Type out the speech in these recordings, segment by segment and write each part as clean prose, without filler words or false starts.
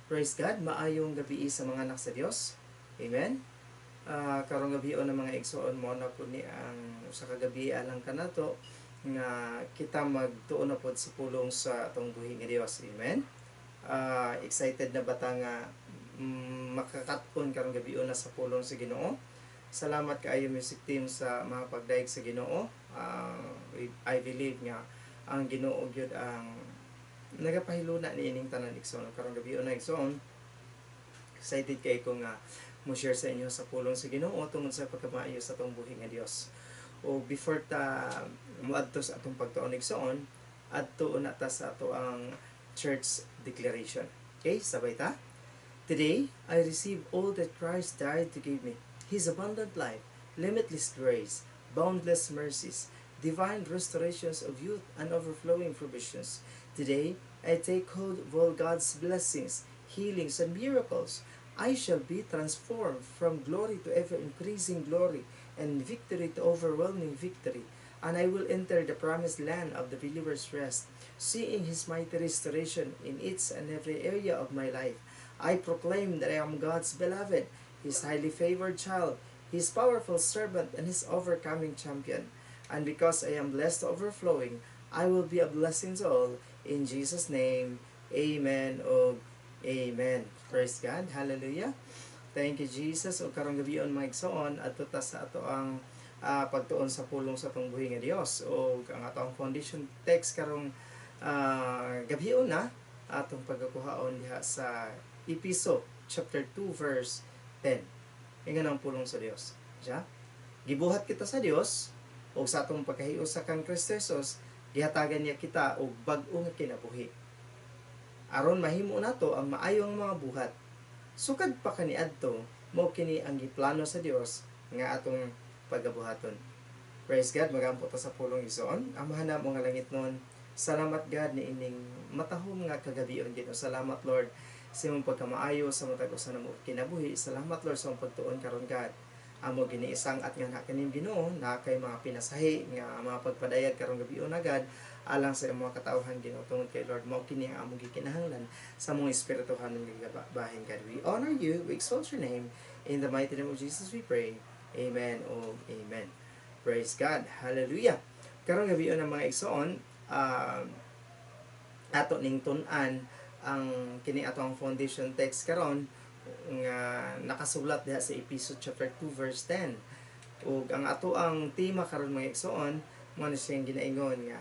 Praise God, maayong gabi sa mga anak sa Dios. Amen. Karong gabi na, mga igsoon, mao na pud ni ang usa ka gabi alang kanato nga kita magtuon na pod sa pulong sa atong buhi nga Dios. Amen. Excited na ba ta nga makakat-on karong gabi na sa pulong sa Ginoo? Salamat kaayo, music team, sa mga pagdayeg sa Ginoo. I believe nga ang Ginoo gyud ang nagapahiluna niining tanan, igsoon. Karong gabi na, igsoon, excited kay ko nga mo share sa inyo sa pulong sa Ginoo tungod sa pagkamaayo sa atong buhi nga Dios. O before ta moadto sa atong pagtuon, igsoon, adto na ta sa ato ang church declaration. Okay, sabay ta. Today, I receive all that Christ died to give me. His abundant life, limitless grace, boundless mercies, divine restorations of youth and overflowing provisions. Today, I take hold of all God's blessings, healings, and miracles. I shall be transformed from glory to ever increasing glory and victory to overwhelming victory. And I will enter the promised land of the believer's rest, seeing His mighty restoration in each and every area of my life. I proclaim that I am God's beloved, His highly favored child, His powerful servant, and His overcoming champion. And because I am blessed to overflowing, I will be a blessing to all. In Jesus' name, amen o amen. Praise God. Hallelujah. Thank you, Jesus. O karong gabion, mga igsoon, adto ta sa ato ang pagtuon sa pulong sa atong buhi nga Dios. O ang atong foundation text karong gabion na atong pagkakuhaon diha sa Episo chapter 2 verse 10. Ingon ang pulong sa Dios. Siya? Gibuhat kita sa Dios o sa atong pagkahiusa sa kang Kristo Jesus, gihatagan niya kita og bag-o nga kinabuhi aron mahimo nato ang maayong mga buhat. Sukad pa kaniadto, mao kini ang giplano sa Dios nga atong pagabuhaton. Praise God, magampo ta sa pulong, igsoon. Amahan namo nga langitnon, salamat, God, ni ining matahom nga kagabion, Ginoo. Salamat, Lord, sa imong pagkamaayo sa matag usa namo kinabuhi. Salamat, Lord, sa imong pagtuon karon, God. Amo giniisang-at nga na kanim, Ginoo, na kay mga pinasahi nga mga pagpadayag karong gabion na, God, alang sa imong mga katawhan, Ginoo, tungod kay, Lord, mao kini ang among gikinahanglan sa among espirituhanon nga bahin, God. We honor you, we exalt your name. In the mighty name of Jesus we pray. Amen o amen. Praise God. Hallelujah. Karong gabi ang mga igsoon, ato ning tun-an ang kini ato ang foundation text karon nga nakasulat diha sa Episo chapter 2 verse 10. Ug ang ato ang tema karon, mga igsoon, mo na siyang ginaingon nga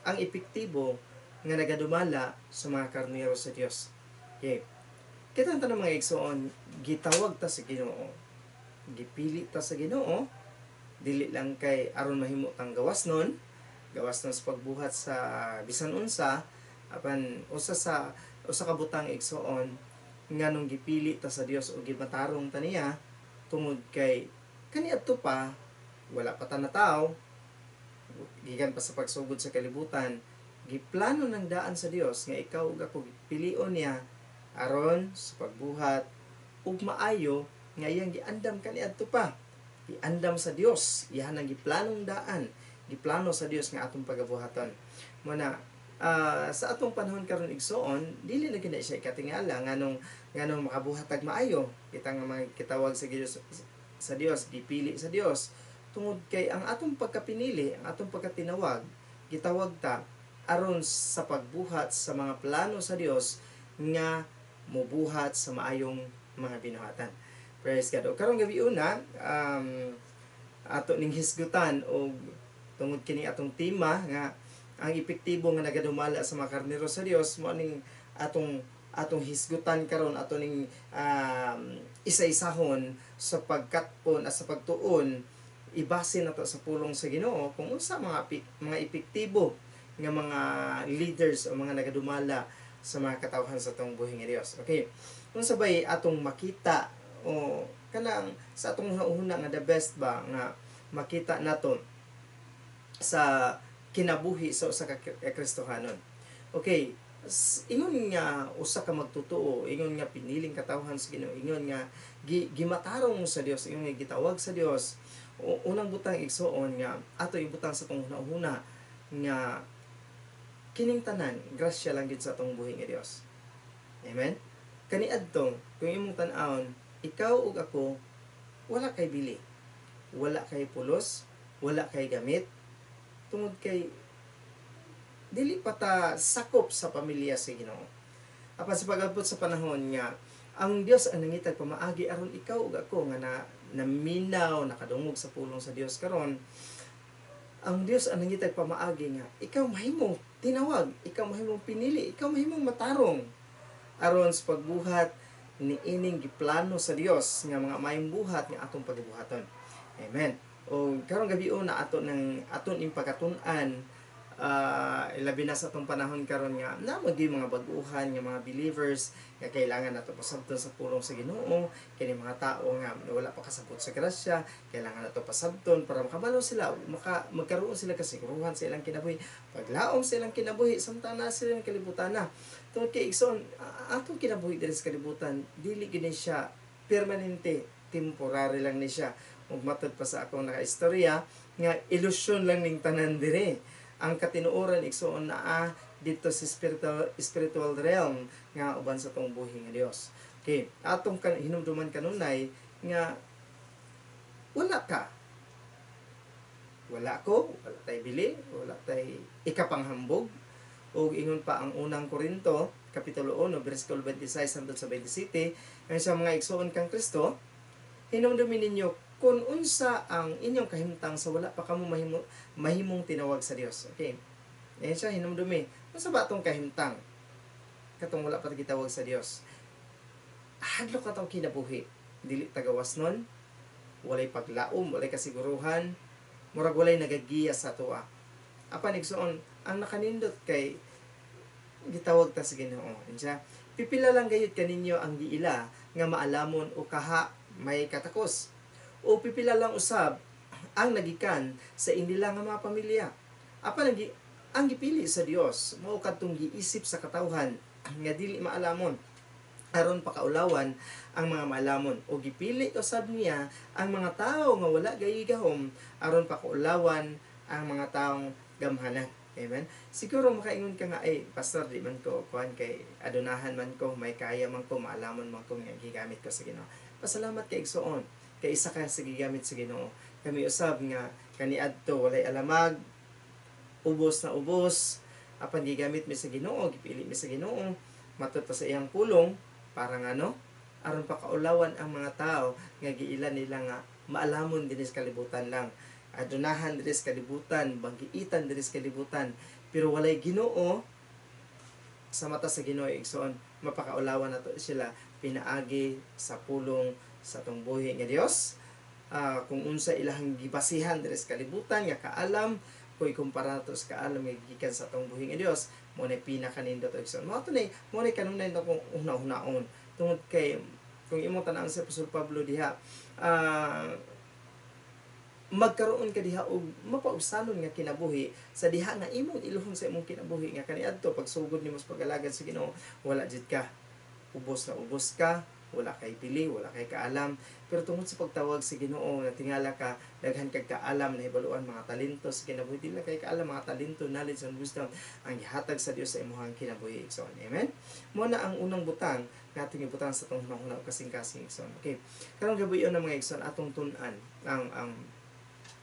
ang epektibo nga nagadumala sa mga karnero sa Dios. Okay. Kita ang tanong, mga igsoon, gitawag ta sa Ginoo. Gipili ta sa Ginoo dili lang kay aron mahimo tang gawas nun sa pagbuhat sa bisan unsa, apan usa sa usa ka butang, igsoon, nganong gipili ta sa Dios o gimatarong ta niya tungod kay kaniadto pa, wala pa ta nataw, gikan pa sa pagsugod sa kalibutan, giplano ng daan sa Dios nga ikaw ug ako pilion niya aron sa pagbuhat ug maayo nga iyang giandam kaniadto pa. Giandam sa Dios, iyahan ang giplanong daan, giplano sa Dios nga atong pagabuhaton. Mo na sa atong panahon karon, igsoon, dili na gid na siya ikatingala nganong makabuhat tag maayo. Kita nga mga kitawag sa Dios, gipili sa Dios tungod kay ang atong pagkapinili, ang atong pagkatinawag, gitawag ta aron sa pagbuhat sa mga plano sa Dios nga mubuhat sa maayong mga binuhatan. Praise God. O karong gabi una, ato ning hisgutan og tungod kini atong tema nga ang epektibo nga nagadumala sa mga karnero sa Dios, mo ning atong atong hisgutan karon, ato ning isa-isahon sa pagkat-on at sa pagtuon, ibase nato sa pulong sa Ginoo kung unsa mga epektibo nga mga leaders o mga nagadumala sa mga katawhan sa atong buhi nga Dios. Okay. Unsa bay atong makita o kanang sa atong una nga the best ba nga makita nato sa kinabuhi sa usa ka Kristohanon? Okay, ingon nga usa ka magtotoo, ingon nga piniling katawhan sa Ginoo, ingon nga gimatarong sa Dios, ingon nga gitawag sa Dios. Unang butang, igsoon, nga ato ibutang sa atong hunahuna nga kining tanan grasya lang gid sa atong buhi nga Dios. Amen. Kaniadtong kung imong tan-awon, ikaw ug ako wala kay bili, wala kay pulos, wala kay gamit, tungod kay dili pa ta sakop sa pamilya sa Ginoo. Apan sa pag-abot sa panahon nga ang Dios ang nangitag pamaagi aron ikaw ug ako nga na naminaw, nakadungog sa pulong sa Dios karon, ang Dios ang nangitag pamaagi nga ikaw mahimong tinawag, ikaw mahimong pinili, ikaw mahimong matarong aron sa pagbuhat ni ining giplano sa Dios nga mga maayong buhat nga atong pagbuhaton. Amen. O karong gabi na ato ng aton ing pagkatun-an, ilabi na sa atong panahon karon nga na magi mga bag-uhan nga mga believers nga kailangan nato pasabton sa pulong sa Ginoo. Kini mga tao nga wala pa kasabot sa grasya, kailangan nato pasabton para makabalo sila, magkaroon sila kasiguruhan sa ilang kinabuhi, paglaom sa ilang kinabuhi samtang na sila ng kalibutan na. Tungod kay, igsoon, atong kinabuhi diri sa kalibutan dili gini siya permanente, temporary lang ni siya. Ug matod pa sa akong nakaistorya nga ilusyon lang ning tanan dire. Ang katinuoran, igsoon, naa dito sa spiritual realm nga uban sa tong buhi nga Dios. Okay, atong kan hinumduman kanunay nga wala ka. Wala ko, wala tay bili, wala tay ikapanghambog. Ug ingon pa ang Unang Korinto, Kapitulo 1, bersikulo 26 hangtod sa 27, ang sa mga igsoon kang Kristo, hinumdumin ninyo kung unsa ang inyong kahimtang sa wala pa kamo mahimong tinawag sa Dios. Okay. Ayan siya, hinumdumi. Unsa ba atong kahimtang katong wala pa gitawag sa Dios? Hadlok atong kinabuhi. Dili tagawas nun, walay paglaom, walay kasiguruhan, murag walay nagagiya sa atoa. Apan, igsoon, ang nakanindot kay gitawag ta sa Ginoo. Siya, pipila lang gayud kaninyo ang giila nga maalamon o kaha may katakos. O pipila lang usab ang nagikan sa inila nga mga pamilya. Apan ang gipili sa Dios mao kadtong giisip sa katawhan nga dili maalamon aron pakaulawan ang mga maalamon, o gipili usab niya ang mga tawo nga wala gayoy gahom aron pakaulawan ang mga taong gamhanan. Amen. Siguro makaingon ka nga, "Ay, pastor, di man ko kuan kay adunahan man ko, may kaya man ko, maalamon man ko nga gigamit ko sa Ginoo." Pasalamat kay, igsoon, kay isa ka sa gigamit sa Ginoo. Kami usab nga kaniadto walay alamag, ubos na ubos, apan gigamit mi sa Ginoo, gipili mi sa Ginoo, matod pa sa iyang pulong para ngano aron pakaulawan ang mga tao nga giila nila nga maalamon dinhi sa kalibutan lang, adunahan diri sa kalibutan, banggiitan diri sa kalibutan, pero walay Ginoo sa mata sa Ginoo. Igsoon, mapakaulawan nato sila pinaagi sa pulong sa atong buhi nga Dios. Kung unsa ilahang gibasihan diri sa kalibutan nga kaalam, kung ikumpara nato sa kaalam nga gikan sa atong buhi nga Dios, mo na pinakanindot, igsoon. Mao to nay, mo na kanunay na kung una-unaon, tungod kay kung imong tan-awon sa Apostol Pablo diha, magkaroon ka diha og mapaubsanon nga kinabuhi sa diha nga imong iluhon sa imong kinabuhi nga kaniadto pagsugod nimo sa pag-alagad sa Ginoo, wala jud ka, ubos na ubos ka, wala kay bili, wala kay kaalam. Pero tungod sa pagtawag sa Ginoo, natingala ka, daghan kag kaalam, nahibaluan mga talento sa kinabuhi, dili lang kay kaalam, mga talento, knowledge and wisdom ang gihatag sa Dios sa imong kinabuhi, igsoon. Amen. Mo na ang unang butang nga atong ibutang sa atong hunahuna ug kasing-kasing, igsoon. Okay, karong gabi na, mga igsoon, atong tun-an ang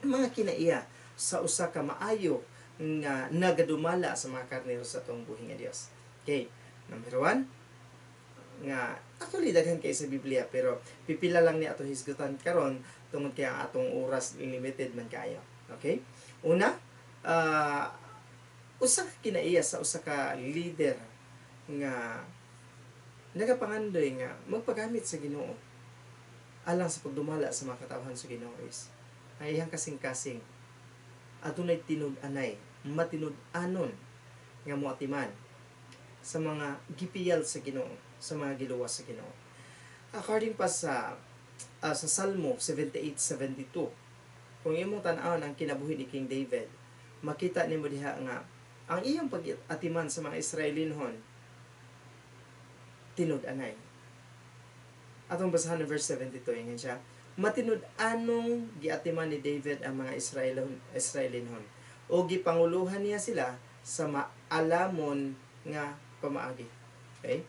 mga kinaiya sa usa ka maayo nga nagadumala sa mga karnero sa atong buhi nga Dios. Okay, number 1, nga actually daghan kay sa Biblia pero pipila lang ni ato hisgutan karon tungod kay ang atong oras limited man kaayo. Okay? Una, usa ka kinaiya sa usa ka leader nga nagapangandoy nga magpagamit sa Ginoo alang sa pagdumala sa mga katawhan sa Ginoo is ang iyang kasing-kasing adunay tinud-anay, matinud-anon nga moatiman sa mga gipiyal sa Ginoo, sa mga giluwas sa Ginoo. According pa sa Salmo 78:72, kung imong tan-awon ang kinabuhi ni King David, makita nimo diha nga ang iyang pag-atiman sa mga Israelinhon tinud-anay. Atong basahan ang verse 72, ingon siya, "Matinud-anong giatiman ni David ang mga Israelinhon o gipanguluhan niya sila sa maalamon nga pamaagi." Okay?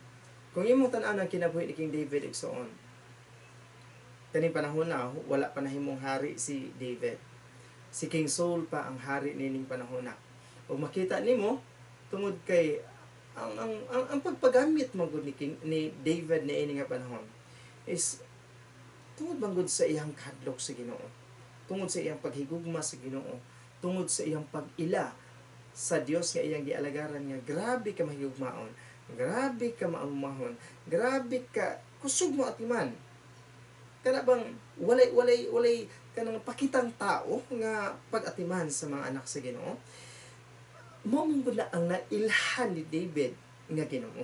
Kung imong tan-aw ang kinabuhi ni King David, igsoon, kaning panahon na wala pa nahimong hari si David. Si King Saul pa ang hari nining panahon na. Ug makita nimo, tungod kay ang pagpagamit man gud ni David niini nga panahon is tungod man gud sa iyang kahadlok sa Ginoo. Tungod sa iyang paghigugma sa Ginoo, tungod sa iyang pag-ila sa Dios nga iyang gialagaran, nga grabe ka mahigugmaon, grabe ka maamumahon, grabe ka kusog mo atiman. Kana bang walay kanang pakitang tao nga pag-atiman sa mga anak sa Ginoo. Mao man gud na ang nailhan ni David nga Ginoo.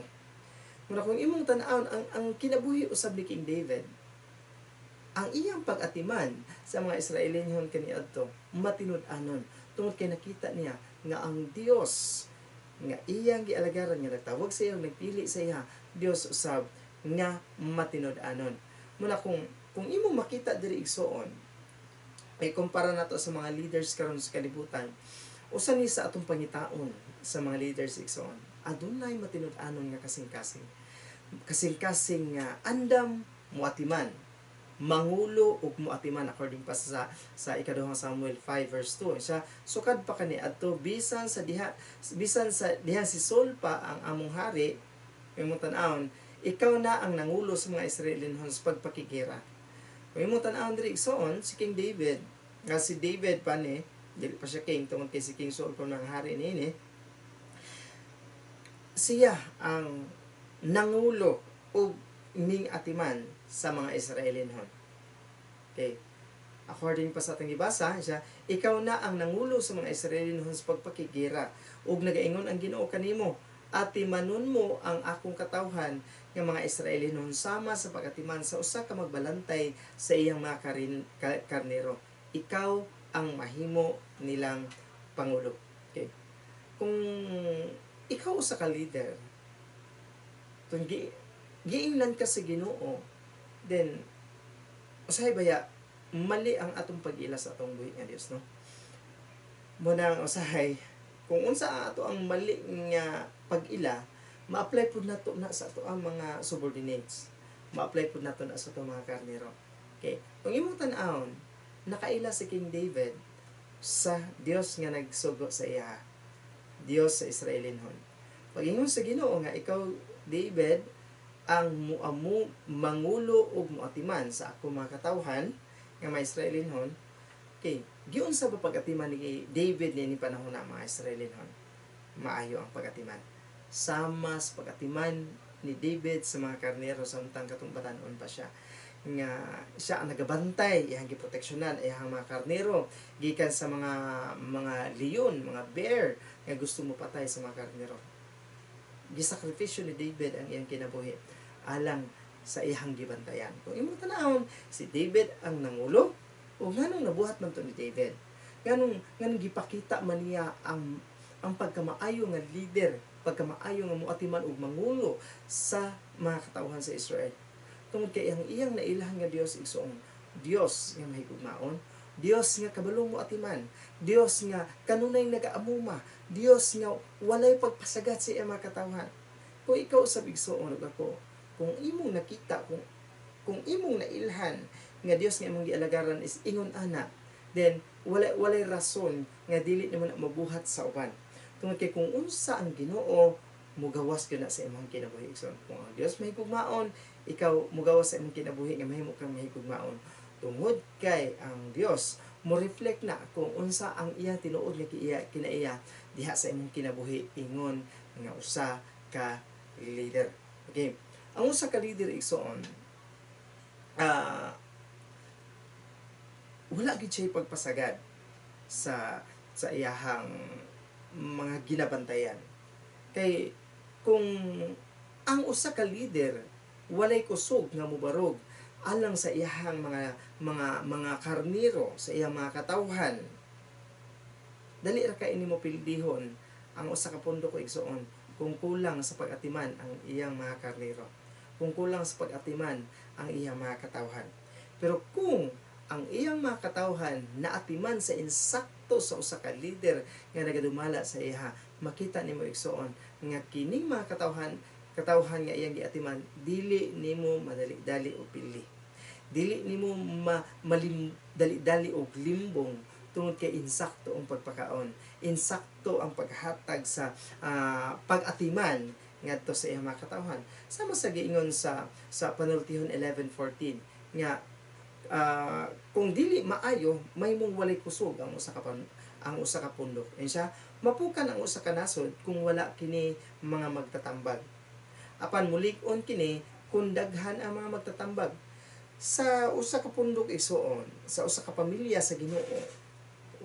Muna kung imong tan-awon ang kinabuhi usab ni King David, ang iyang pag-atiman sa mga Israelinhon kaniadto matinud-anon tungod kay nakita niya nga ang Dios nga iyang gialagaran, nga nagtawag sa iya, nagpili sa iya, Dios usab nga matinud-anon. Muna kung imong makita diri, igsoon, ay kumpara nato sa mga leaders karon sa kalibutan, usa ni sa atong pangitaon sa mga leaders, igsoon, adunay matinud-anon nga kasing-kasing, kasing-kasing nga andam muatiman, mangulo ug muatiman, according pa sa Ikaduhang Samuel 5 verse 2 siya. Sukad pa kani adto, bisan sa diha si Saul pa ang among hari, imong tan-awon, ikaw na ang nangulo sa mga Israelinhon sa pagpakigera. Kung imong tan-awon diri, igsoon, si King David, nga si David pa ni, dili pa siya king tungod kay si King Saul pa nang hari niini, siya ang nangulo ug ning atiman sa mga Israelinhon. Okay. According pa sa atong gibasa, siya, ikaw na ang nangulo sa mga Israelinhon sa pagpakigera ug nagaingon ang Ginoo kanimo, atimanon mo ang akong katawhan nga mga Israelinhon sama sa pagatiman sa usa ka magbalantay sa iyang mga karnero. Ikaw ang mahimo nilang pangulo. Okay. Kung ikaw usa ka leader, kung giingnan ka sa Ginoo, then usahay baya mali ang atong pag-ila sa atong buhi nga Dios, no? Munang usahay kung unsa ang ato ang mali nga pag-ila, ma-apply pud nato na sa ato ang mga subordinates, ma-apply pud nato na sa ato mga karnero. Okay, kung imong tan-awon, nakaila si King David sa Dios nga nagsugo sa iya, Dios sa Israelinhon. Pag-ingon sa Ginoo nga ikaw, David, ang muamu mangulo ug muatiman sa ako mga katawhan nga mga Israelinhon. Okay, giunsa ba pag-atiman ni David niini panahon na mga Israelinhon? Maayo ang pag-atiman. Sama sa pag-atiman ni David sa mga karnero samtang katong batan-on pa siya, nga siya ang nagabantay, iyang giproteksyonan iyang mga karnero gikan sa mga leon, mga bear nga gusto mo patay sa mga karnero. Gisakripisyo ni David ang iyang kinabuhi alang sa iyang gibantayan. Kung imong tanawon, si David ang nangulo, o nganong nabuhat man to ni David? Nganong gipakita man niya ang pagkamaayo nga leader, pagkamaayo nga muatiman og mangulo sa mga katawhan sa Israel? Tungod kay ang iyang nailhan nga Dios, igsoong, Dios nga mahigugmaon, Dios nga kabalo mo atiman, Dios nga kanunay nagaamuma, Dios nga walay pagpasagat sa iyang mga katawhan. Kung ikaw sa igsoon ug ako, kung imong nakita, kung imong nailhan nga Dios nga imong gialagaran is ingon ana, then walay rason nga dili nimo na mabuhat sa uban. Tungod kay kung unsa ang Ginoo, mugawas gyud na sa imong kinabuhi, igsoon. Kung ang Dios mahigugmaon, ikaw mugawas sa imong kinabuhi nga mahimo kang mahigugmaon. Tungod kay ang Dios mo reflect na kung unsa ang iya tinuod nga kinaiya diha sa imong kinabuhi ingon nga usa ka leader. Okay. Ang usa ka leader, igsoon, wala gid siya pagpasagad sa iyahang mga ginabantayan. Kay kung ang usa ka leader walay kusog nga mobarog alang sa iyahang mga karniro, sa iyang mga katawhan, dali ra kay nimo pildihon ang usa ka pundo ko, igsoon, kung kulang sa pag-atiman ang iyang mga karnero, kung kulang sa pag-atiman ang iyang mga katawhan. Pero kung ang iyang mga katawhan naatiman sa insakto sa usa ka leader nga nagadumala sa iya, makita nimo, igsoon, nga kining mga katawhan katawhan nga iyang giatiman, dili nimo madali-dali o pili, dili nimo dali-dali og limbong, tungod kay insakto ang pagpakaon, insakto ang paghatag sa pag-atiman ngadto sa iyang mga katawhan. Sama sa giingon sa Panultihon 11:14 nga kung dili maayo, mahimong walay kusog ang usa ka pundok. Ingon siya, mapukan ang usa ka nasod kung wala kini mga magtatambag. Apan mulig-on kini kung daghan ang mga magtatambag. Sa usa ka pundok, igsuon, sa usa ka pamilya sa Ginoo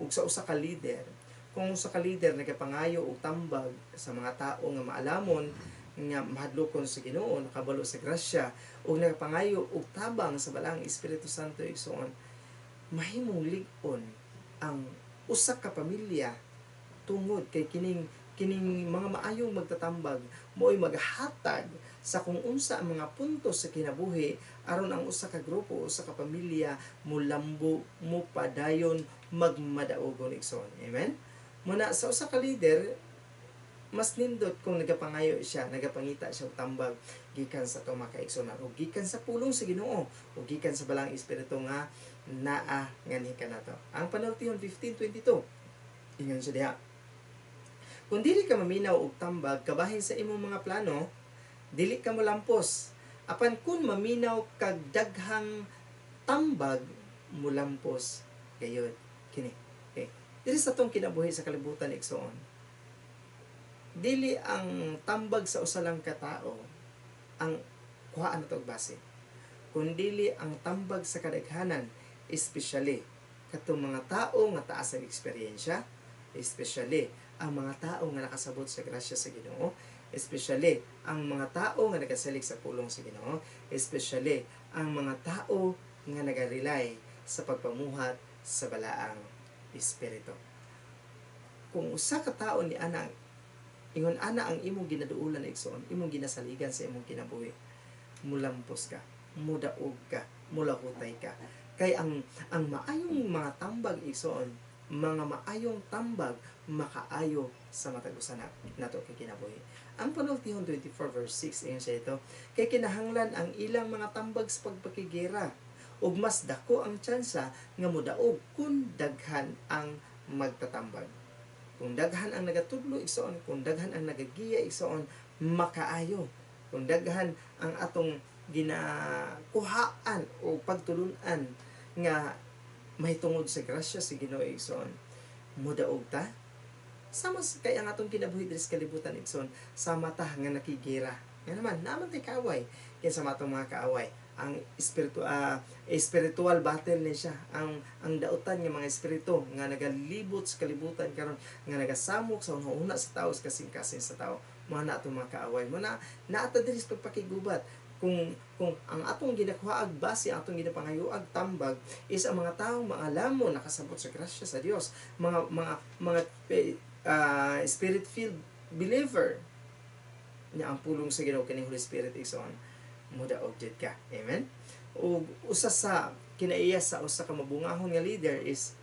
ug sa usa ka leader, kung usa ka leader nagapangayo og tambag sa mga tao nga maalamon, nga mahadlokon sa Ginoo, nakabalo sa grasya, ug nagapangayo og tabang sa Balaang Espiritu Santo, igsuon, mahimong lig-on ang usa ka pamilya tungod kay kining kining mga maayong magtatambag mo'y maghatag sa kung unsa ang mga punto sa kinabuhi aron ang usa ka grupo, usa ka pamilya, mulambo, mupadayon, magmadaogon, igsoon. Amen. Muna sa usa ka leader, mas nindot kung nagapangayo siya, nagapangita siya og tambag gikan sa atong mga kaigsuonan o gikan sa pulong sa Ginoo o gikan sa Balaang Espiritu nga naa nganhi kanato. Ang Panultihon 15:22, ingon siya diha, kung dili ka maminaw og tambag kabahin sa imong mga plano, dili ka molampos. Apan kung maminaw kag daghang tambag, mulampos gayud kini. Okay. Dili sa atong kinabuhi sa kalibutan, igsoon, dili ang tambag sa usa lang ka tao ang kuhaan nato og base, kundili ang tambag sa kadaghanan, especially katong mga tao nga taas ang eksperyensya, especially ang mga tao nga nakasabot sa grasya sa Ginoo, especially ang mga tao nga nagasalig sa pulong sa Ginoo, especially ang mga tao nga nagarelay sa pagpamuhat sa Balaang Espiritu. Kung usa ka tao ni ana, ingon ana ang imong ginaduolan, igsoon, imong ginasaligan sa imong kinabuhi, mulampos ka, mudaog ka, mulahutay ka. Kay ang maayong mga tambag, igsoon, mga maayong tambag makaayo sa matag usa na nato kay kinabuhi. Ang Panultihon 24 verse 6, ingon siya ito, kay kinahanglan ang ilang mga tambag sa pagpakigera ug mas dako ang tsansa nga modaog kun daghan ang magtatambag. Kung daghan ang nagatudlo, igsoon, kung daghan ang nagagiya, igsoon, makaayo. Kung daghan ang atong ginakuhaan o pagtulunan nga mahitungod sa grasya sa Ginoo, igsoon, mudaog ta. Sama sa kay ang atong kinabuhi diri sa kalibutan, igsoon, sama ta nga nakigira. Nga naman, naman tay kaaway. Kinsa man atong mga kaaway? Ang espiritu, spiritual battle ni siya, ang dautan nga mga espiritu nga nagalibot sa kalibutan karon, nga nagasamok sa una sa tao, sa kasing-kasing sa tao. Mo na atong mga kaaway, mo na naata diri sa pagpakigubat. Kung ang atong ginakuha base, ang atong ginapangayuag tambag is ang mga taong maalamon, nakasabot sa grasya sa Dios, mga spirit filled believer nya, ang pulong sa Ginoo kining Holy Spirit, igsoon, mudaog jud ka. Amen. Ug usa sa kinaiya sa usa ka mabungahon nga leader is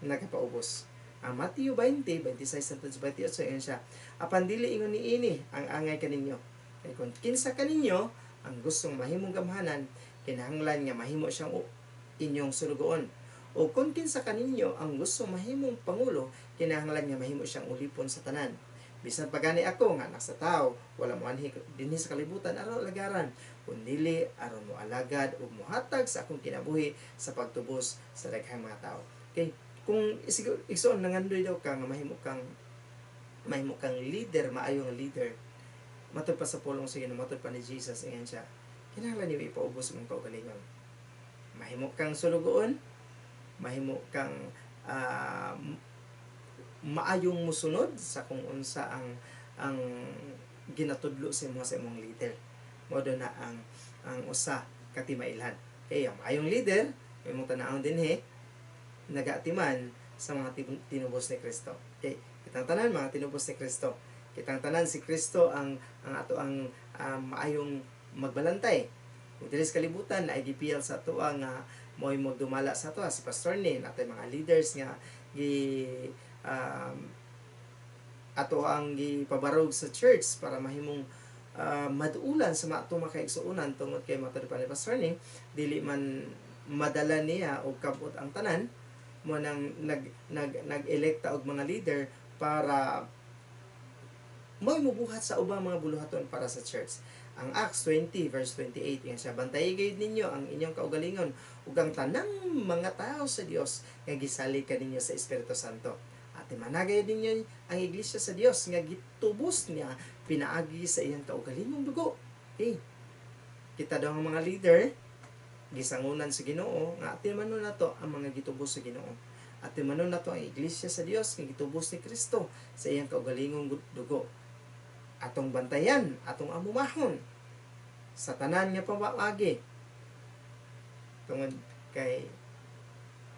nagapaubos. Ang Mateo 20:26 hangtod sa 28, ingon siya, apan dili ingon niini ang angay kaninyo. Kay kung kinsa kaninyo ang gustong mahimong gamhanan, kinahanglan nga mahimo siyang inyong sulugoon. O kung kinsa kaninyo ang gustong mahimong pangulo, kinahanglan nga mahimo siyang ulipon sa tanan. Bisan pa gani ako nga Anak sa Tao, wala moanhi dinhi sa kalibutan aron alagaran, kundili aron moalagad ug mohatag sa akong kinabuhi sa pagtubos sa daghang mga tao. Okay, kung igsoon, nangandoy daw ka nga mahimo kang leader, maayo nga leader, matud pa sa pulong sa Ginoo, matud pa ni Jesus, ingon siya, kinahanglan nimo ipaubos imong kaugalingon. Mahimo kang sulugoon, mahimo kang maayong musunod sa kung unsa ang ginatudlo sa imo sa imong leader. Mao do na ang usa ka timailhan. Kay ang maayong leader, imong tan-awon dinhi, nagaatiman sa mga tinubos ni Kristo. Okay, kitang tanan mga tinubos ni Kristo. Kitang tanan, si Kristo ang ato ang maayong magbalantay. Kung diri sa kalibutan na gipiyal sa atoa nga mo'y magdumala sa atoa, si Pastor ni natay mga leaders nga gi ato ang gipabarog sa church para mahimong maduulan sa atong mga kaigsuonan tungod kay matod pa ni Pastor ni dili man madala niya og kabot ang tanan mo nang nag nag nag-elekta og mga leader para mo'y mubuhat sa ubang mga buluhaton para sa church. Ang Acts 20 verse 28 nga siya, "Bantayi gayud ninyo ang inyong kaugalingon ug ang tanang mga tao sa Dios nga gisalig kaninyo sa Espiritu Santo. Atimana gayud ninyo ang iglesia sa Dios nga gitubos niya pinaagi sa iyang kaugalingong dugo." Okay. Kita daw ang mga leader gisangunan sa Ginoo nga atimanon nato ang mga gitubos sa Ginoo. Atimanon nato ang iglesia sa Dios nga gitubos ni Kristo sa iyang kaugalingong dugo. Atong bantayan, atong amumahon sa tanan nga pamaagi. Tungod kay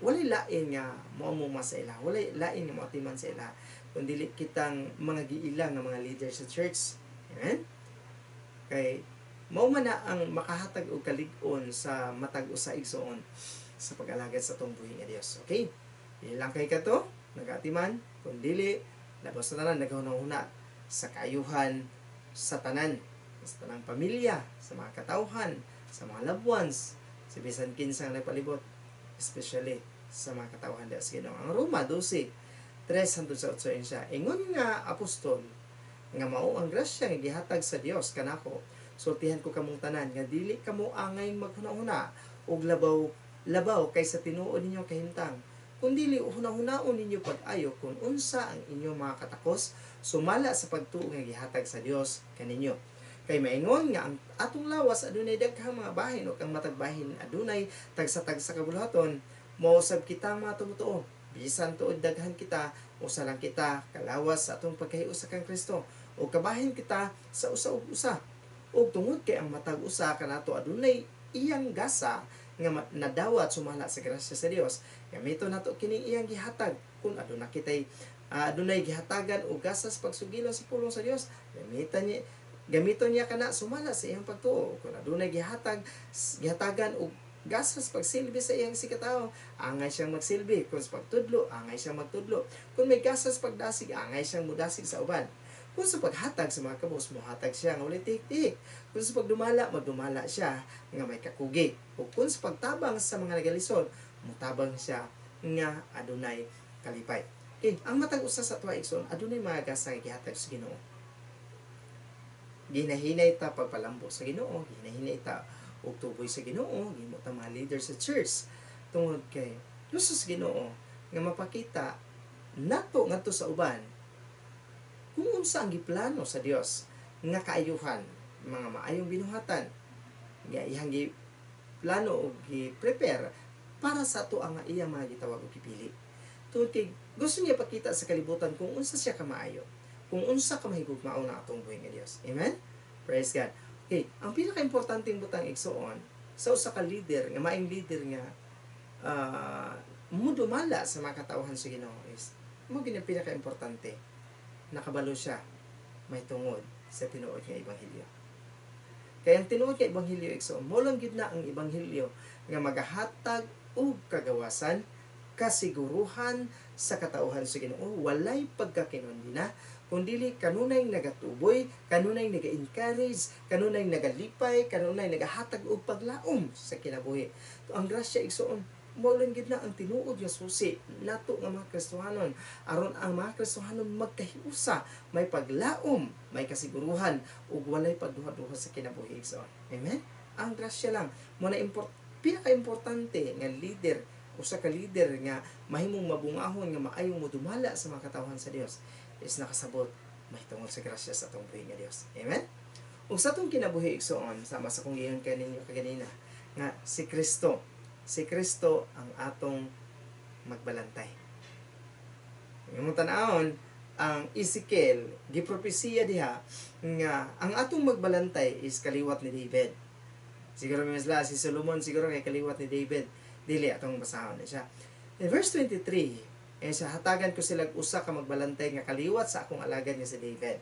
walay lain nga moamuma sa ila, walay lain nga moatiman sa ila kun dili kitang mga giila nga mga leader sa church. Amen? Kay mao man na ang makahatag og kalig-on sa matag usa, igsoon, sa pag-alagad sa atong buhi nga Dios. Okay? Dili lang kay kato nagatiman, kun dili labaw sa tanan nagahuna-huna sa kaayuhan sa tanan, sa tanang pamilya, sa mga katawhan, sa mga loved ones, sa bisan kinsang nagpalibot, especially sa mga katawhan diha sa Ginoo. Ang Roma 12:3 hangtod sa 8 siya, "Ingon nga apostol nga mao ang grasya nga gihatag sa Dios kanako, sultihan ko kamong tanan nga dili kamo angay maghuna-huna og labaw labaw kaysa tinuod ninyong kahimtang, kundili hunahunahon ninyo pag-ayo kung unsa ang inyong mga katakos sumala sa pagtuo nga gihatag sa Dios kaninyo. Kay maingon nga ang atong lawas adunay daghang mga bahin ug ang matag bahin adunay tagsa-tagsa ka buluhaton, mao usab kita mga tumutuo. Bisan tuod daghan kita, usa lang kita kalawas sa atong pagkahiusa kang Kristo ug kabahin kita sa usa ug usa. Ug tungod kay ang matag usa kanato adunay iyang gasa nga nadawat sumala sa grasya sa Dios, gamiton nato kining iyang gihatag. Kung aduna kitay adunay gihatagan og gasa sa pagsugilon sa pulong sa Dios, gamiton niya kana sumala sa iyang pagtuo. Kung adunay gihatagan og gasa sa pagsilbi sa iyang sikatawo, angay siyang magsilbi. Kung sa pagtudlo, angay siyang magtudlo. Kung may gasa sa pagdasig, angay siyang mudasig sa uban. Kung sa paghatag sa mga kabos, mohatag siya nga walay tihik. Kung sa pagdumala, magdumala siya nga may kakugi. O kung sa pagtabang sa mga nagalisod, mutabang siya nga adunay kalipay." Okay, ang matag usa sa tuwa, igsoon, adunay mga gasa nga gihatag sa Ginoo. Ginahinay ta pagpalambo sa Ginoo, ginahinay ta og tuboy sa Ginoo, gihimo ta mga leader sa church tungod kay gusto sa Ginoo nga mapakita nato ngadto sa uban kung unsa ang giplano sa Dios nga kaayuhan, mga maayong binuhatan nga iyang giplano o gi-prepare para sa ato ang iyang mga gitawag o gipili. Tungod kay gusto niya pakita sa kalibutan kung unsa siya kamaayo, kung unsa ka mahigugmaon na atong buhi nga Dios. Amen? Praise God. Okay, ang pinaka-importanteng butang, igsoon, sa usa ka leader, nga maayong leader nga mudumala sa mga katawhan sa Ginoo is mao gyud ang pinaka-importante, nakabalo siya may tungod sa tinuod nga ebanghelyo. Kaya ang tinuod nga ebanghelyo, igsoon, mao lang gyud na ang ebanghelyo nga magahatag og kagawasan, kasiguruhan sa katauhan sa Ginoo, walay pagkakinondina, kundili kanunay nagatuboy, kanunay naga-encourage, kanunay nagalipay, kanunay nagahatag og paglaom sa kinabuhi. To ang grasya, igsoon, mao lang gyud na ang tinuod nga susi nato nga mga Kristohanon aron ang mga Kristohanon magkahiusa, may paglaom, may kasiguruhan ug walay pagduha-duha sa kinabuhi, igsoon. Amen. Ang grasya lang mo na pinaka-importante nga leader, usa ka leader nga mahimong mabungahon nga maayong modumala sa mga katawhan sa Dios is nakasabot mahitungod sa grasya sa atong buhi nga Dios. Amen. Ug sa atong kinabuhi, igsoon, sama sa kong giingon kaninyo kaganina nga si Kristo ang atong magbalantay. Imong tan-awon ang Ezekiel, gipropesiya diha nga ang atong magbalantay is kaliwat ni David. Siguro may sila si Solomon, siguro kay kaliwat ni David. Dili, atong basahon na siya. In verse 23, eh, sa "Hatagan ko sila usa ka magbalantay nga kaliwat sa akong alagad nga si David.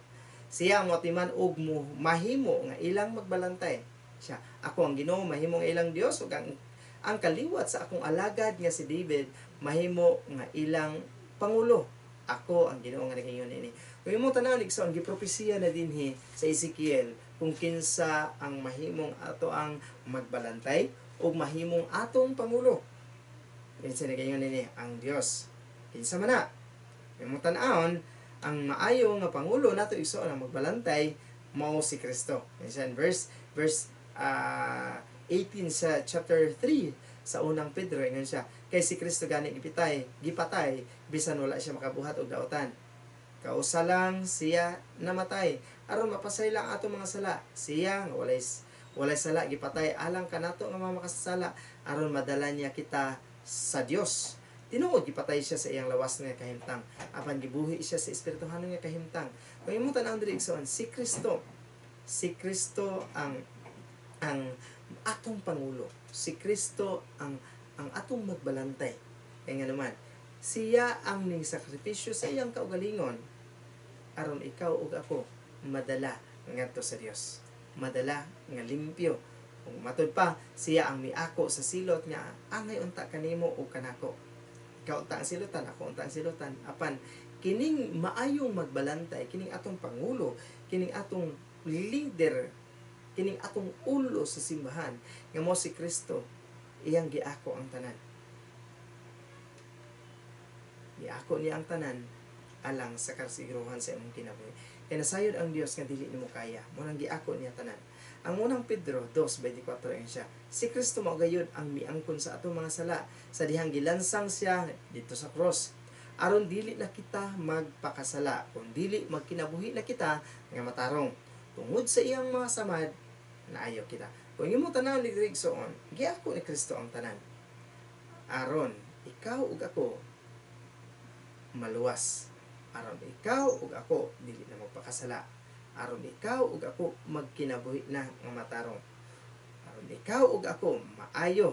Siya ang moatiman og mo mahimo nga ilang magbalantay." Siya, "Ako ang Ginoo mahimo nga ilang Dios ug ang kaliwat sa akong alagad nga si David mahimo nga ilang pangulo. Ako ang Ginoo nga nagaingon ini." Kung imong tan-awon, igsoon, gipropesiya na dinhi sa Ezekiel. kung kinsa ang mahimong ato ang magbalantay o mahimong atong pangulo. Kinsa ni gayon nini ang Dios. Kinsa man na? Imong tan-awon ang maayo nga pangulo nato, igsoon, ang magbalantay mao si Kristo. Kinsa verse verse 18 sa chapter 3 sa Unang Pedro, ingon siya, kay si Kristo gani gipitay, gipatay bisan wala siya makabuhat og dautan. Kausa lang siya namatay aron mapasayla ang atong mga sala. Siya nga walay sala gipatay alang kanato nga mga makasasala aron madala niya kita sa Dios. Tinuod gipatay siya sa iyang lawas nga kahimtang, apan gibuhi siya sa espirituhanon nga kahimtang. Kung imong tan-awon diri, igsoon, si Kristo ang atong pangulo. Si Kristo ang atong magbalantay. Kaya nga naman, siya ang ning sakripisyo sa iyang kaugalingon aron ikaw ug ako madala ngadto sa Dios. Madala nga limpyo. Ug matud pa, siya ang miako sa silot nga angay unta kanimo ug kanako. Ikaw unta ang silutan, ako unta ang silutan. Apan kining maayong magbalantay, kining atong pangulo, kining atong leader, kining atong ulo sa simbahan nga mo si Kristo, iyang giako ang tanan. Giako niya ang tanan alang sa kasiguruhan sa imong kinabuhi. Kay nasayod ang Dios nga dili nimo kaya. Mo nang giako niya tanan. Ang Unang Pedro 2:24, ingon siya, si Kristo mao gayud ang miangkon sa atong mga sala sa dihang gilansang siya dito sa cross aron dili na kita magpakasala kun dili magkinabuhi na kita nga matarong. Tungod sa iyang mga samad naayo kita. Kung imo tanan diri, igsoon, giako ni Kristo ang tanan aron ikaw ug ako maluwas, aron ikaw ug ako dili na magpakasala, aron ikaw ug ako magkinabuhi na nga matarong, aron ikaw ug ako maayo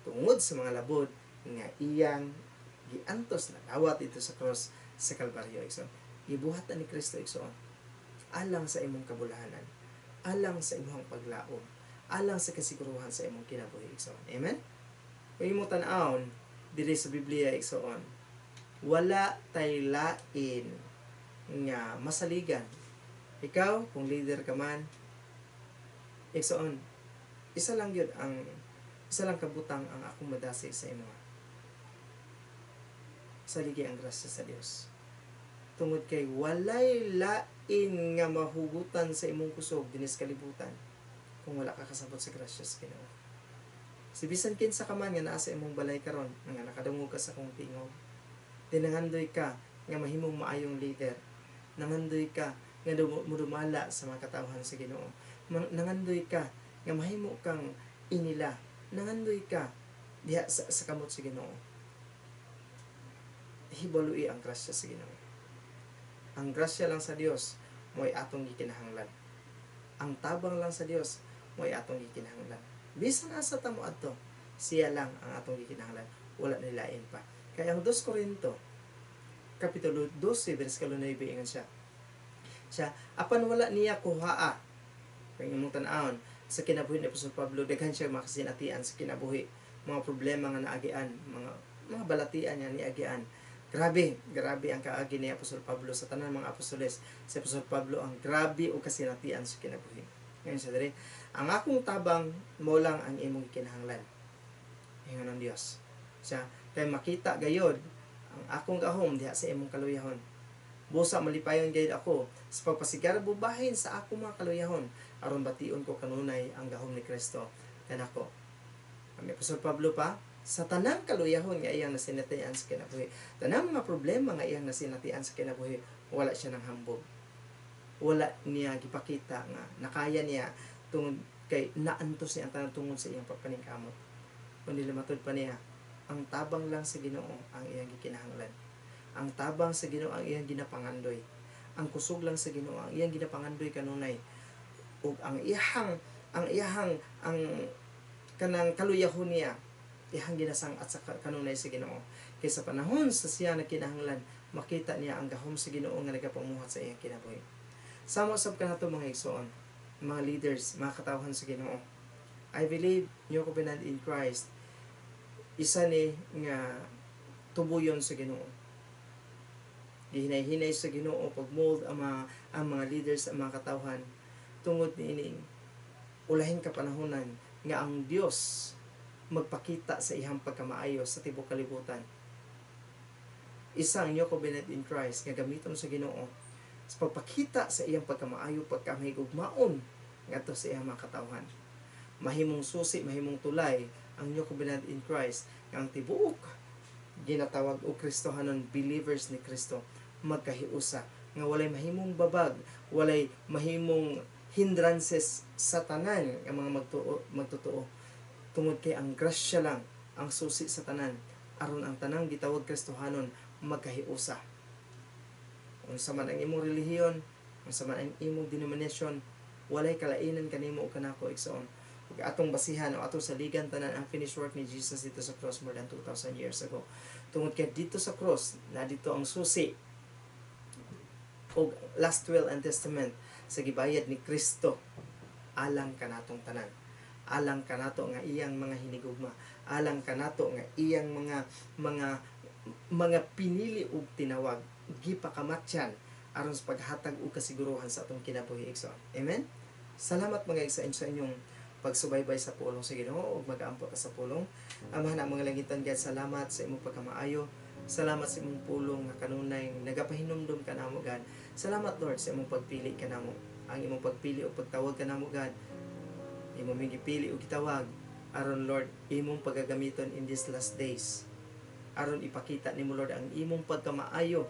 tungod sa mga labod nga iyang giantos na dawat dito sa cross sa Kalbaryo, igsoon. Gibuhat na ni Kristo, igsoon, alang sa imong kabulahanan, alang sa imong paglaom, alang sa kasiguruhan sa imong kinabuhi, igsoon. Amen. Kung imong tan-awon diri sa Biblia, igsoon, wala tay lain nga masaligan. Ikaw, kung leader ka man, igsoon, isa lang kabutang ang akong madasig sa imo. Saligi ang grasya sa Dios. Tungod kay walay lain nga mahugutan sa imong kusog dinis kalibutan kung wala ka kasabot sa grasya sa Ginoo. Si bisan kinsa ka man nga naa sa imong balay karon nga nakadungog ka sa akong tingog, dinangandoy ka nga mahimong maayong leader. Nangandoy ka nga mudumala sa mga katawhan sa Ginoo. Nangandoy ka nga mahimo kang inila. Nangandoy ka diha sa kamot sa Ginoo. Hibalui ang grasya sa Ginoo. Ang grasya lang sa Dios mo'y atong gikinahanglan. Ang tabang lang sa Dios mo'y atong gikinahanglan. Bisan asa ta mo adto, siya lang ang atong gikinahanglan. Wala nilain pa. Kaya ang 2 Korinto kapitulo 12 bersikulo 9, ingon siya. Siya, apan wala niya kuhaa. Kung imong tan-awon sa kinabuhi ni Apostol Pablo, daghan siya makasinatian sa kinabuhi, mga problema nga naagian, mga balatian nga niagian. Grabe, grabe ang kaagi ni Apostol Pablo. Sa tanan mga apostoles, si Apostol Pablo ang grabe og kasinatian sa kinabuhi. Ngayon siya diri, ang akong tabang mo lang ang imong kinahanglan. Ingon ang Dios. Siya, kay makita gayod ang akong gahom diha sa imong kaluyahon. Busa malipayon gayud ako sa pagpasigarbo bahin sa akong mga kaluyahon aron bation ko kanunay ang gahom ni Kristo kanako. Ang Apostol Pablo pa, sa tanang kaluyahon nga iyang nasinatian sa kinabuhi, tanang mga problema nga iyang nasinatian sa kinabuhi, wala siya nang hambog. Wala niya gipakita nga nakaya niya tungod kay naantos niya ang tanan tungod sa iyang pagpaningkamot. Kundi matud pa niya, ang tabang lang sa Ginoo ang iyang gikinahanglan. Ang tabang sa Ginoo ang iyang ginapangandoy. Ang kusog lang sa Ginoo ang iyang ginapangandoy kanunay. Ug ang iyahang ang kanang kaluyahon niya iyang ginasang-at sa kanunay sa Ginoo. Kay sa panahon sa siya na kinahanglan, makita niya ang gahom sa Ginoo nga nagapamuhat sa iyang kinabuhi. Samo sab kanato, mga igsoon, mga leaders, mga katawhan sa Ginoo. I believe New Covenant in Christ isa ni nga tubuyon sa Ginoo. Gihinay-hinay sa Ginoo pag-mold ang mga leaders, ang mga katawhan. Tungod niining ulahing kapanahonan nga ang Dios magpakita sa iyang pagkamaayo sa tibuok kalibutan. Isa ang New Covenant in Christ nga gamiton sa Ginoo sa pagpakita sa iyang pagkamaayo, pagkamahigugmaon ngadto sa iyang mga katawhan. Mahimong susi, mahimong tulay ang New Covenant in Christ nga ang tibuok ginatawag og Kristohanon, believers ni Kristo, magkahiusa nga walay mahimong babag, walay mahimong hindrances sa tanan nga mga magtotoo, tungod kay ang grasya lang ang susi sa tanan aron ang tanang gitawag Kristohanon magkahiusa. Unsa man ang imong relihiyon, unsa man ang imong denomination, walay kalainan kanimo o kanako, igsoon. Ug atong basihan o atong saligan tanan ang finished work ni Jesus dito sa cross more than 2,000 years ago. Tungod kay dito sa cross, na dito ang susi og last will and testament sa gibayad ni Kristo alang kanatong tanan, alang kanato nga iyang mga hinigugma, alang kanato nga iyang mga pinili ug tinawag, gipakamatyan aron sa paghatag og kasiguruhan sa atong kinabuhi, igsoon. Amen. Salamat mga igsoon sa inyong pagsubaybay sa pulong sa Ginoo ug mag-ampo ta sa pulong. Amahan ang mga langitan God, salamat sa imong pagkamaayo. Salamat sa imong pulong nga kanunay nagapahinumdum kanamo, God. Salamat, Lord, sa imong pagpili kanamo. Ang imong pagpili o pagtawag kanamo, God. Imong ming gipili o gitawag aron, Lord, imong pagagamiton in these last days. Aron ipakita nimo, Lord, ang imong pagkamaayo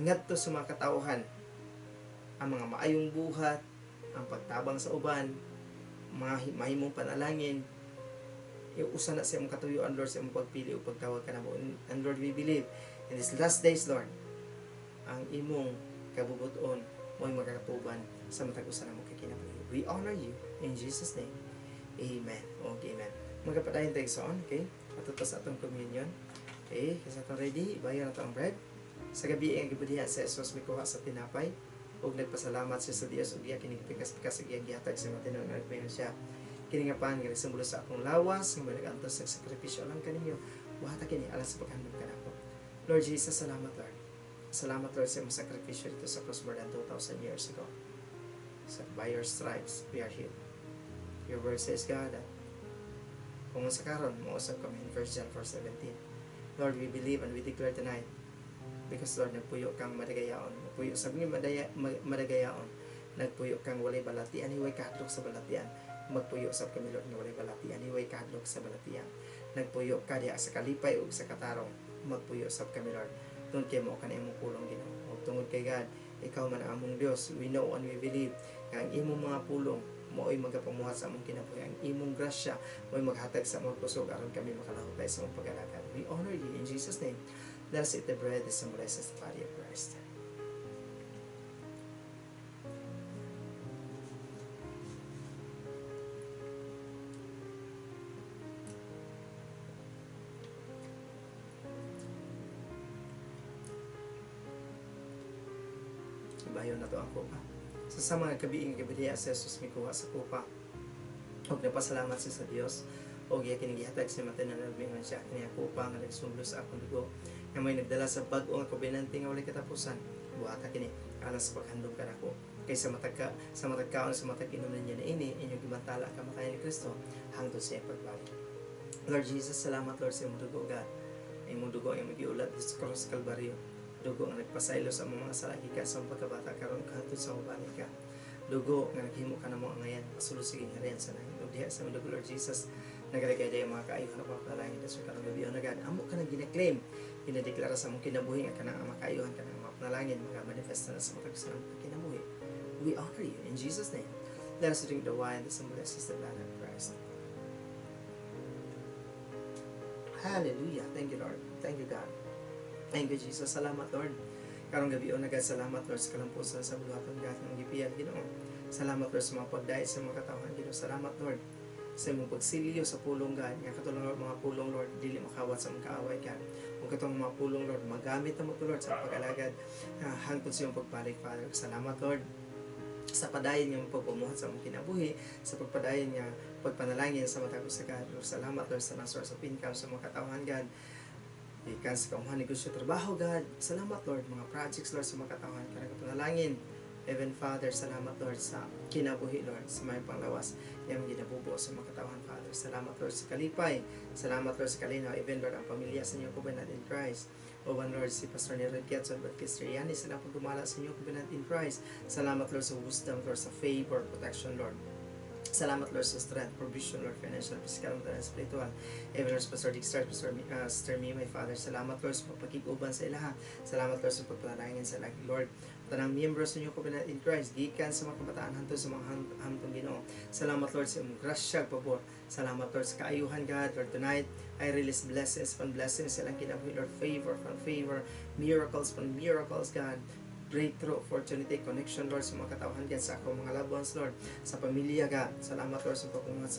ngadto sa mga katawhan. Ang mga maayong buhat, ang pagtabang sa uban, mga mahimong panalangin, usa na sa imong katuyuan, Lord, sa imong pagpili o pagtawag kanamo. And Lord, we believe in these last days, Lord, ang imong kabubuton mo'y magkatuban sa matag usa namo kay kinabuhi. We honor you in Jesus' name. Amen. Okay, amen. Magkapadayon tayo igsoon, okay? Ato ta sa atong communion. Okay, kasi atong ready, ibayon na ang bread. Sa gabi ang gibudihan sa Jesus mikuha sa tinapay ug nagpasalamat siya sa Dios ug iya kini pikas-pikas ug iyang gihatag sa mga tinuod nga nagpaingon siya, "Kini nga pan nga nagsimbolo sa akong lawas nga nag-antos sa sakripisyo alang kaninyo. Buhata kini alang sa paghandom kanako." Lord Jesus, salamat, Lord. Salamat, Lord, sa imong sakripisyo dito sa cross more than 2,000 years ago. So, by your stripes, we are healed. Your word says, God, that kung sa karon, mausap kami in 1 John 4:17. Lord, we believe and we declare tonight because, Lord, nagpuyo kang madagayaon. Nagpuyo, sabi nga madagayaon, nagpuyo kang walay balatian, hiway kahadlok sa balatian. Magpuyo sab kami, Lord, nga walay balatian, hiway kahadlok sa balatian. Nagpuyo ka diha sa kalipay ug sa katarong. Magpuyo sab kami, Lord. Tungod kay mao ka na imong pulong, Ginoo. Ug tungod kay God, ikaw man ang among Dios. We know and we believe nga ang imong mga pulong mao'y magapamuhat sa among kinabuhi. Ang imong grasya mao'y maghatag sa among kusog aron kami makalahutay sa among pag-alagad. We honor you in Jesus' name. Let us eat the bread that symbolizes the body of Christ. Ibayon na to ang kupa. Sa mga gabi nga gabi sa Jesus mikuha sa kupa. Og napasalamat siya sa Dios og iya kini gihatag sa mga tinuod mingon siya, "Kini ang kupa nga nagsumblo sa akong dugo nga may nagdala sa bag-o nga kobenante nga walay katapusan. Buhata kini alang sa paghandom kanako. Kay sa matag kaon sa matag inom ninyo niini, inyong gibantala ang kamatayon ni Kristo hangtod sa iyang pagbalik." Lord Jesus, salamat, Lord, sa imong dugo, God. Imong dugo ang imong giulat sa cross sa Kalbaryo. Dugo nga nagpasaylo sa among mga sala gikan sa among pagkabata karon hangtod sa mobalik ka. Dugo nga naghimo ka namo angayan pasulod sa gingharian sa langit. Ug diha sa imong dugo, Lord Jesus, nagalagay ang mga kaayuhan o mga panalangin sa karong gabi na, God. Amo ka nang gina-claim, ginadeklara sa among kinabuhi nga kanang mga kaayuhan, kanang mga panalangin mga manifesta na sa matag sa among kinabuhi. We honor you in Jesus' name. Let us drink the wine that symbolizes the blood of Christ. Hallelujah. Thank you, Lord. Thank you, God. Thank you, Jesus. Salamat, Lord. Karong gabi o nagad, salamat, Lord, sa kalampusan sa buluhaton, God, ng gipiyal, Ginoo. Salamat, Lord, sa mga pagdait sa mga katawhan, Ginoo. Salamat, Lord, sa imong pagsilyo sa pulong, God. Nga katong mga pulong, Lord, dili makawat sa mga kaaway, God. Ug katong mga pulong, Lord, magamit namo to, Lord, sa pag-alagad hangtod sa imong pagbalik, Father. Salamat, Lord, sa padayon nga pagpamuhat sa among kinabuhi, sa pagpadayon nga pagpanalangin sa matag usa, God. Lord, salamat, Lord, sa nang source of income sa mga katawhan, God. Ikan sa kaumuhan negosyo, trabaho, God. Salamat, Lord, mga projects, Lord, sa mga katawhan ka nagapanalangin. Heaven Father, salamat, Lord, sa kinabuhi, Lord, sa may panglawas nga ginabubo sa mga katawhan, Father. Salamat, Lord, sa kalipay. Salamat, Lord, sa kalinaw. Even, Lord, ang pamilya sa New Covenant in Christ. Uban, Lord, si Pastor Nero Getson, but Kristiani, sila pagdumala sa New Covenant in Christ. Salamat, Lord, sa wisdom, Lord, sa favor, protection, Lord. Salamat, Lord, sa strength, provision, Lord, financial, physical, mental, and spiritual. Even, Lord, Pastor Dick Star, Pastor Sister Me, my Father. Salamat, Lord, sa pagpakig-uban sa ilaha. Salamat, Lord, sa pagpanalangin sa lagi, Lord. Tanang miyembro sa New Covenant in Christ, gikan sa mga kabataan hantod sa mga hamtong, Ginoo. Salamat, Lord, sa imong grasya ug pabor. Salamat, Lord, sa kaayuhan, God. Lord, tonight, I release blessings upon blessings sa ilang kinabuhi, Lord, favor upon favor, miracles upon miracles, God, breakthrough, opportunity, connection, Lord, sa mga katawhan, God, sa akong mga loved ones, Lord, sa pamilya, God. Salamat, Lord, sa pagpungat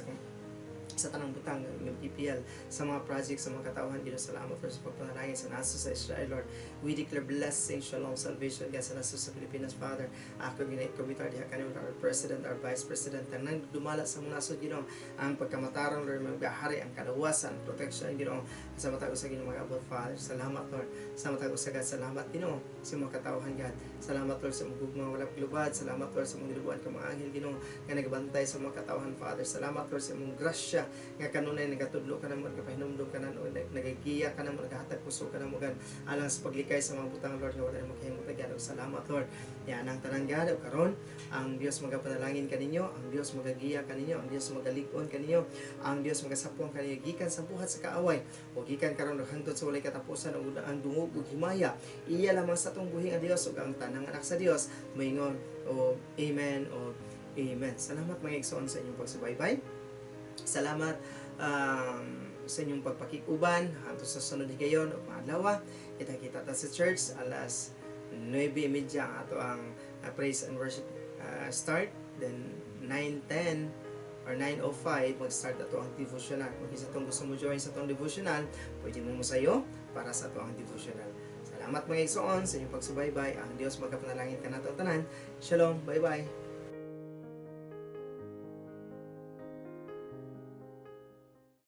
sa tanang butang ng PPL, sa mga projects, sa mga katawhan, Ginoo. Salamat, Lord, sa pagpanalangin sa naso sa Israel, Lord. We declare blessing, shalom, salvation, God, sa naso sa Pilipinas, Father. Ako ginay-commitar diha kanimo our President, our Vice President, tanang dumala sa mga nasod, Ginoo, ang pagkamatarong, Lord, maghahari, ang kalawasan, protection, Ginoo, sa matag usa, Ginoo, mag-abot, Father. Salamat, Lord, sa matag usa, God. Salamat, Ginoo, sa mga katawhan, God. Salamat, Lord, sa mga gugma wala paglubad. Salamat, Lord, sa mga nilubuan ka mga anghel, Ginoo, nga nagabantay sa mga katawhan, Father. Salamat, Lord, sa imong grasya nga kanunay nagatudlo ka namo, nagapahinumdom ka namo, nagagiya ka namo, nagahatag kusog ka namo, God, alang sa paglikay sa mga butang, Lord, nga wala namo kahimot, God. Ug salamat, Lord, yan ang tanan, God. Ug karon ang Dios magapanalangin kaninyo, ang Dios magagiya kaninyo, ang Dios magalig-on kaninyo, ang Dios magasapwang kaninyo gikan sa buhat sa kaaway o gikan karon ug hangtod sa walay katapusan. Ug ang dungog ug himaya iya lamang sa atong buhi nga Dios, ug ang tanang anak sa Dios moingon o amen o amen. Salamat, mga igsoon, sa inyong pagsubaybay. Salamat sa inyong pagpakikuban hangtod sa sunod higayon ug mga adlaw. Kita-kita ta sa church alas 9:30 ang ato ang praise and worship start, then 9:10 or 9:05 mag-start ato ang devotional. Kung kinsa atong gusto mo join sa atong devotional, pwede mo mosayo para sa ato ang devotional. Salamat, mga igsoon, sa inyong pagsubaybay. Ang Dios magapanalangin kanato tanan. Shalom. Bye-bye.